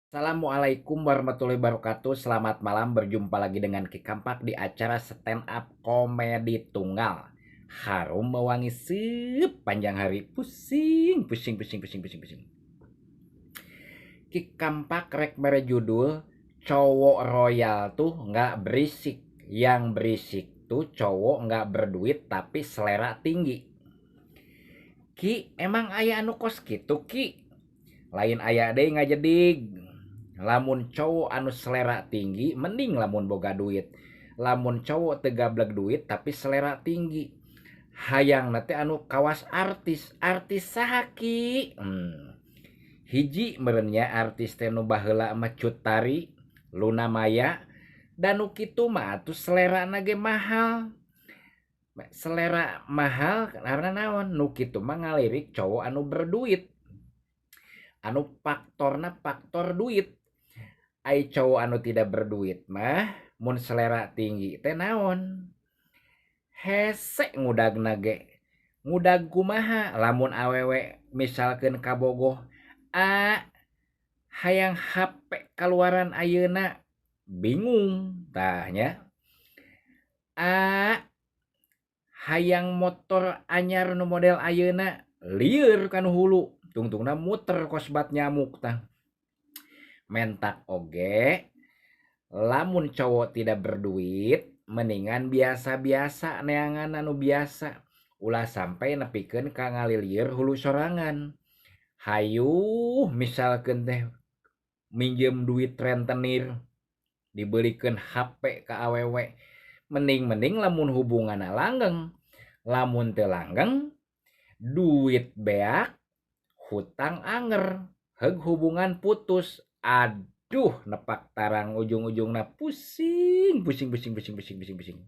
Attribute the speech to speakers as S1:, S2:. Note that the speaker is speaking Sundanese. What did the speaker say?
S1: Assalamualaikum warahmatullahi wabarakatuh. Selamat malam, berjumpa lagi dengan Ki Kampak di acara stand up komedi tunggal. Harum mewangi sepanjang hari. Pusing, pusing, pusing, pusing, pusing, pusing. Ki Kampak rek mere judul cowok royal tuh nggak berisik. Yang berisik tuh cowok nggak berduit tapi selera tinggi. Ki, emang aya anu kos kitu, Ki? Lain aya deui ngajedig. Lamun cowok anu selera tinggi mending lamun boga duit. Lamun cowok teu gablek duit tapi selera tinggi. Hayang teh anu kawas artis. Artis saha, Ki? Hiji meureun nya artis teh nu baheula mah Cut Tari, Luna Maya, dan nu kitu mah atuh selerana ge mahal. Selera mahal karena naon? Nu kitu mah ngalirik cowok anu berduit. Anu faktorna faktor duit. Ai cowok anu tidak berduit mah mun selera tinggi teh naon? Hese ngudagna ge. Ngudag kumaha lamun awewe misalkeun kabogoh, "A, hayang HP kaluaran ayeuna." Bingung tah nya. "A, hayang motor anyar nu model ayeuna." Lieur kanu hulu, tungtungna muter kos bat nyamuk tah. Mentak oge lamun cowok tidak berduit mendingan biasa-biasa neangan anu biasa, ulah sampai nepikeun ka ngalilieur hulu sorangan. Hayuh misalkeun teh minjem duit rentenir dibelikeun HP ka awewe, mending-mending lamun hubunganna langgeng. Lamun teu langgeng duit beak, hutang anger, heug hubungan putus. Aduh, nepak tarang ujung-ujungna pusing, pusing, pusing, pusing, pusing, pusing, pusing.